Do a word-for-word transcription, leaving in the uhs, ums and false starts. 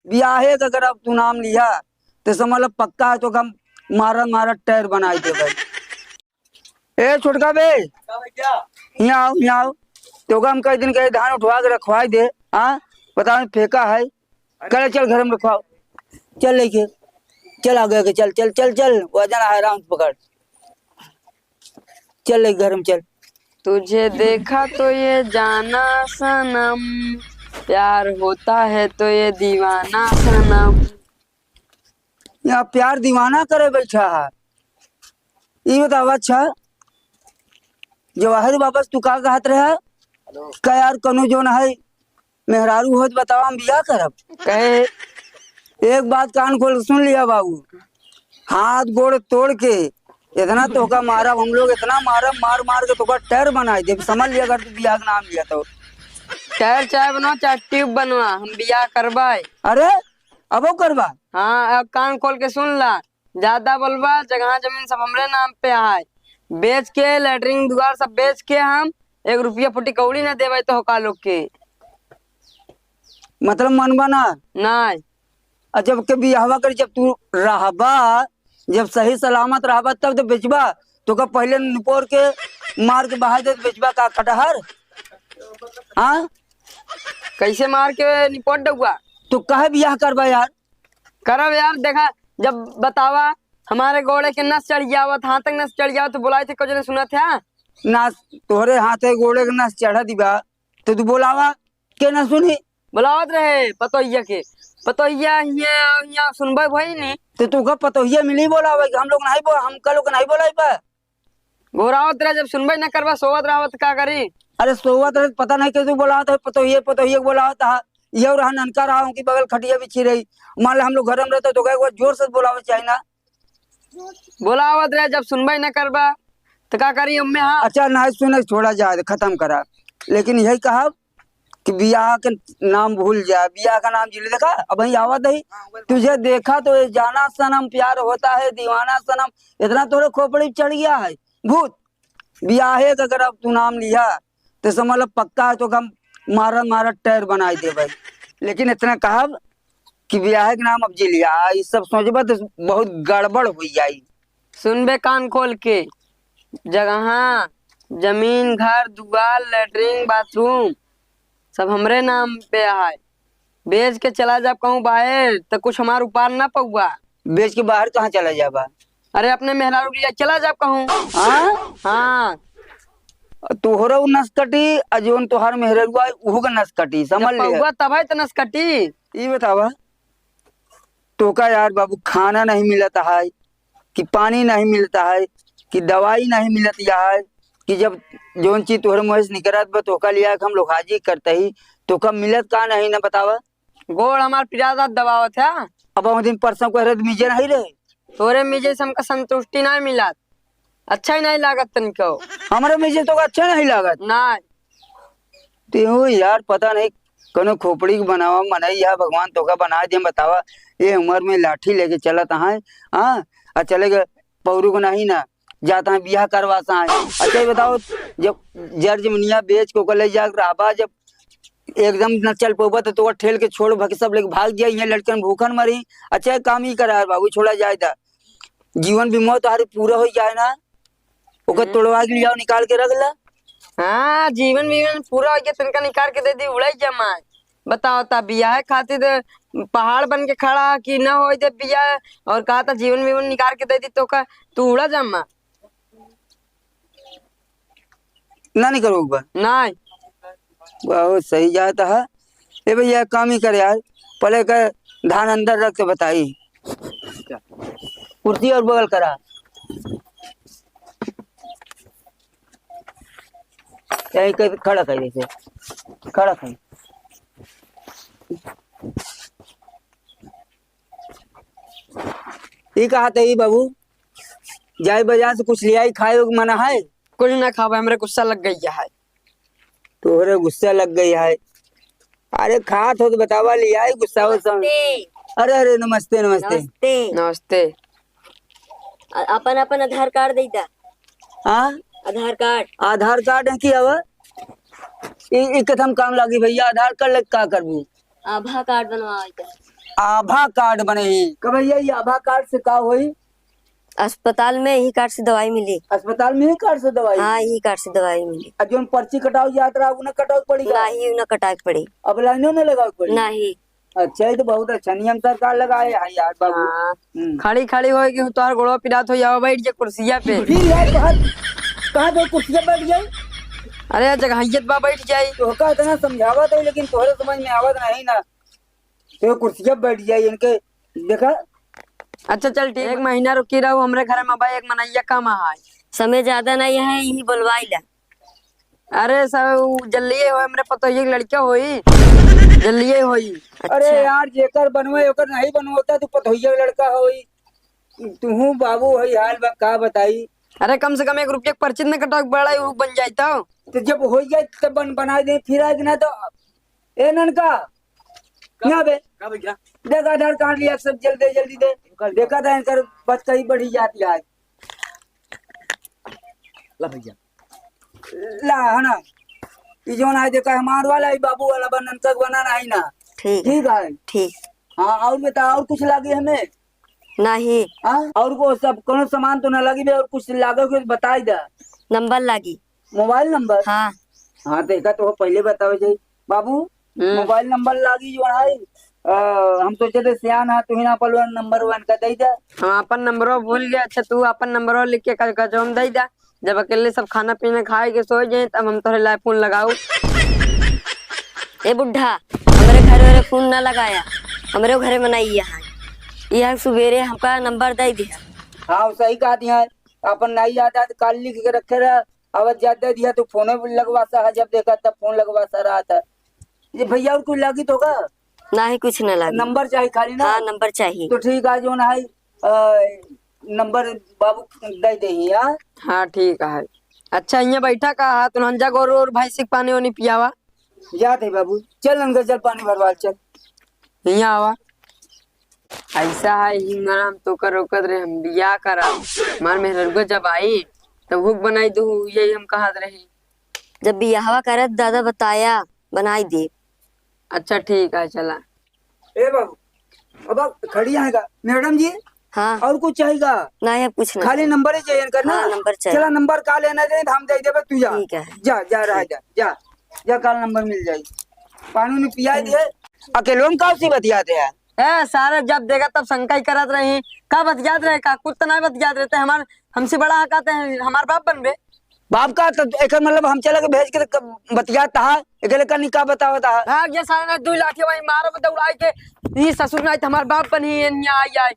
बियाहे का अगर अब तू नाम लिहा, तो समझ लो पक्का है, तोका हम मारत मारत टैर बनाई देबे। ए छोटका बे, हियाँ आओ, हियाँ आओ। तोका हम कई दिन के धान उठवा के रखवाई दे, हाँ? बताओ, फेंका है। करे, चल घर में रखवाओ। चल लेके, चल आगे, आगे, चल, चल, चल, चल। वजन आराम से पकड़। चल लेके घर में चल। तुझे देखा तो ये जाना सनम, प्यार होता है तो ये दीवाना सनम। यहाँ प्यार दीवाना करे बैठा है। ई बतावा, अच्छा, जवाहिर बाबा से तू का कहत रहे? का यार, कनो जोन है, मेहरारू होत बतावा, हम बियाह करब। कहे, एक बात कान खोल के सुन लिया बाबू, हाथ गोड़ तोड़ के इतना तोहका मारब हम लोग, इतना मारब, मार मार के तोहका टैर बनाई देब, समझ लिया अगर तू बियाह के नाम लिया तो। टैर चाहे बनवा, चाहे ट्यूब बनवा, हम बियाह करबाई। अरे, अबो करबा? हाँ, अब कान खोल के सुन ला, ज्यादा बोलबा, जगह जमीन सब हमरे नाम पे है, बेच के लैट्रिन दुआर सब बेच के हम एक रुपया फुटी कौड़ी ना देबे तोहका लोग के। मतलब मनबा ना? नाय। आ जब के बियाहवा करी, जब तू रहबा, जब सही सलामत रहबा तब तो बेचबा। तोका पहले निपोर के मार के बहा दे तो बेचबा का कटहर? हाँ? कैसे मार के निपोर डउआ? तू काहे बियाह करबा यार? करब यार, देखा, जब बतावा, हमारे गोड़े के नस चढ़ जावत, हाथ तक नस चढ़ जावत, तो बोलाए थे, कुछ नहीं सुनत है। नस, तोहरे हाथे गोड़े के नस चढ़त बा, तो तू बोलावा, के ना सुनी? बोलावत रहे पतोहिया के, पतोहिया हियाँ, हियाँ सुनबे भई नहीं। तो तू का पतोहिया मिली बोलावे कि हम लोग नहीं बो-, हम का लोग नहीं बोलाई बा? घोरावत रहे, जब सुनबे न करबा, सोवत रहबा त का करी? अरे सोवत रहे, पता नहीं कैसे बोलावत है, पतोहिए, पतोहिए के बोलावत है। ये रहा ननका रहा, उनकी बगल खटिया बिछी रही। मान ला हम लोग घर में रहते तो कहे, वो जोर से बोलावे चाही ना। बोलावत रहे, जब सुनबे न करबा त का करी हमें? हाँ। अच्छा, नहीं सुने, छोड़ा जाए, खत्म करा। लेकिन यही कहा कि बियाह के नाम भूल जा, बियाह का नाम जिले देखा, अब वहीं आवत है। तुझे देखा तो ये जाना सनम, प्यार होता है दीवाना सनम, इतना तोरे खोपड़ी चढ़ गया है भूत। बियाहे का अगर अब तू नाम लिया, तो समझ लो पक्का है, तोका हम मारत मारत टैर बनाई देबे। लेकिन इतना कहब कि बियाहे के नाम अब जी लिया, ई सब सोचबा तो बहुत गड़बड़ हुई जाई। सुनबे कान खोल के, जगह, जमीन, घर, दुआर, लैट्रिन, बाथरूम, सब हमरे नाम पे है। बेच के चला जाब कहूँ बाहर, त कुछ हमार उपार ना पउबा। बेच के बाहर कहाँ चला जाबा? अरे, अपने मेहरारू के लिए चला जाब कहूँ। हाँ? हाँ। तोहरा उ नस कटी, आ जौन तोहार मेहरारू आई, उहू का नस कटी, समझ जब लिया। पउबा तब है त नस कटी। ई बतावा, तोका यार बाबू खाना नहीं मिलत है, कि पानी नहीं मिलत है, कि दवाई नहीं मिलत है, कि जब जौन चीज तोहरे मुँह से निकरत बा, तोका लिया के हम लोग हाजिर करते ही, तोका मिलत का नहीं ना बतावा? गोड़ हमार पिरात दबावत है। अब हम दिन परसों को रहे, मिजे नहीं रहे। तोरे मिजे से हमका संतुष्टि नहीं मिलत, अच्छा ही नहीं लागत तनिको। हमरे मिजे तोका अच्छा नहीं लागत? नहीं। तेहू यार, पता नहीं, कौनो खोपड़ी के बनावा मनई है, भगवान तोका बनाए दे, बतावा, ये उम्र में लाठी लेके चलत है, हाँ, आ चले गए पौरू को नहीं ना, जाता है बियाह करवाता है। अच्छा, ये बताओ, जब जर जमीनिया बेच के ओकर ले जाके रहबा, जब एकदम न चल पउबा, तो तोका ठेल के छोड़ भके सब लेके भाग जाई, यहाँ लड़कन भूखन मरी। अच्छा, एक काम ही करा यार बाबू, छोड़ा जाए दा, जीवन बीमा तोहार पूरा हो जाए ना, ओकर हम्म। तोड़वा के लियाओ, निकाल के रख ला। हाँ, जीवन बीमा पूरा हो गया, तनका निकाल के दे दी, उड़ाई जमाए। बताओ, ता बियाह खातिर पहाड़ बन के खड़ा कि न होई दे बियाह, और कहा था जीवन बीमा निकाल के दे दी, तो का तू उड़ा जमा? ना निकरो एक बार। नहीं। बहुत सही जाता है। ए भैया, काम ही कर यार, पहले का धान अंदर रख के बताई। कुर्सी और बगल करा। यहीं कहीं खड़ा कर, जैसे खड़ा कर। ई कहा थे ई बाबू, जाई बाजार से कुछ ले आई, खाए के मना है? कुछ ना खावे, हमरे गुस्सा लग गई है। तोहरे गुस्सा लग गई है? अरे खात हो तो बतावा, ले आई गुस्सा हो सब। नमस्ते। अरे, अरे, नमस्ते, नमस्ते। नमस्ते। नमस्ते। अ-, अपन, अपन आधार कार्ड दे दा। हाँ? आधार कार्ड। आधार कार्ड है कि अब? ई, ई कथम काम लागी भैया, आधार कार्ड लेके का करबू? आभा कार्ड बनवावे के। आभा कार्ड बने ही। का भैया, ये आभा कार्ड से का होई? अस्पताल में यही कार्ड से दवाई मिली। अस्पताल में ही कार्ड से दवाई हाँ, मिली? यही कार्ड से दवाई मिली। आ जौन पर्ची कटाव जात रहा, उ ना कटाव पड़ी का? नाही, उ ना कटाव पड़ी। अब लाइनो ना लगाव पड़ी? नाही। अच्छा, ये तो बहुत अच्छा नियम सरकार लगाए है यार बाबू। हाँ। हम्म। खड़ी खड़ी होए कि तोहार गोड़वा पिरात हो, आवा बैठ जा कुर्सिया पे। फिर यार बाहर कहाँ पे कुर्सिया बैठ जाई? अरे जगहियत बा, बैठ जाई। तोहका इतना समझावत है, लेकिन तोहरे समझ में आवत नहीं ना। तो कुर्सिया बैठ जाई इनके, देखा। अच्छा चल ठीक, एक महीना रुकी रहू हमरे घर में, बा एक मनैया कम है। समय ज्यादा नहीं है, यही बोलवाई ला। अरे सब उ जल्दिए होई, हमरे पतोहिए के लड़का होई, जल्दिए होई। अरे अच्छा। यार, जेकर बनवे ओकर नहीं बनवता, तू पतोहिए के लड़का होई। तुहू बाबू है हाल बा, का बताई। अरे कम से कम एक रुपया के पर्ची न कटावे के पड़े, उ बन जाई तो। तो जब हो जाए तब बन, बनाई दे, फिर आए कि ना तो। ए ननका, यहाँ बे। का भैया? देख आधार कार्ड लिया, सब जल्दी जल्दी दे। निकाल। देखा था इनकर बचकाई बढ़ी जाती है आज। ला भैया। ला, है ना? ई जौन है, देखा, हमार वाला, ई बाबू वाला बा, ननका के बना नहीं ना। ठीक है। ठीक है। ठीक। हाँ, और बता, और कुछ लागे हमें? नहीं। हाँ? और को सब, कोनो सामान तो ना लागी बे, और कुछ लागे हो तो बताई दे। नंबर लागी। मोबाइल नंबर? हाँ। हाँ, तो एका तो पहले बतावे जाई। बाबू, हम्म। मोबाइल नंबर लागी जौन है, अ, हम सोचे थे सियान है, तू ही ना पलवन नंबर वन का दे दे। हम अपन नंबरो भूल गए। अच्छा, तू अपन नंबरो लिख के कल का जो हम दे दे। जब अकेले सब खाना पीना खाए के सो जाए, तब हम तोहरे लाए फोन लगाऊ। ए बुढ़ा, हमरे घर वाले फोन ना लगाया, हमरे घरे मनई है। यह सुबेरे हमका नंबर दे दिया। हाँ, सही कहा दिया है। अपन नहीं याद है, काल लिख के रखे रहा। अब ज्यादा दिया तो फोन लगवा सा है, जब देखा तब फोन लगवा सा रहा था। ये भैया और कुछ लागी तो का? नाही, कुछ ना लागी। नंबर चाहिए खाली ना? हाँ, नंबर चाहिए। तो ठीक है, जौन है, अ, नंबर बाबू दे दे ही, हाँ? हाँ, ठीक है। अच्छा, यहाँ बैठा का है, तुलंजा गोरू और भैंसी के पानी वानी पियावा। जात है बाबू, चल अंदर, चल पानी भरवा, चल। यहाँ आवा। ऐसा है हिंगरा, हम तो कर रोकत रहे, हम बियाह करा। हमार मेहररुआ जब आई, तब हुक बनाई दू, यही हम कहत रही। जब बियाहवा करत दादा बताया, बनाई दे। अच्छा, ठीक है, चला। ए बाबू, अब खड़ी आएगा। मैडम जी, हाँ। और कुछ चाहिएगा? नहीं, अब कुछ नहीं। खाली नंबर ही चाहिए इनकर ना? हाँ, नंबर चाहिए। चला, नंबर का लेना दे, हम दे देबे, तू जा। ठीक है। जा, जा, रहा जा, जा, जा, काल नंबर मिल जाई। पानी उनी पिया दिए। अकेलो में का सी बतियाते हैं? ए, सारे जब देखा तब शंका ही करत रही। का बतियात रहे, का कुछ तो नहीं बतियात रहते। हमार, हमसे बड़ा हकाते हैं, हमार बाप बनबे। बाप का तो एकर मतलब हम चला के भेज के क-, बतियात हा, एकरे का नहीं का बतावत हा। भाग जा सारे, दो लाठी वहीं मारब दौड़ाई के। ई ससुर नहीं तो हमार बाप बनी, ये नहीं आई, आई।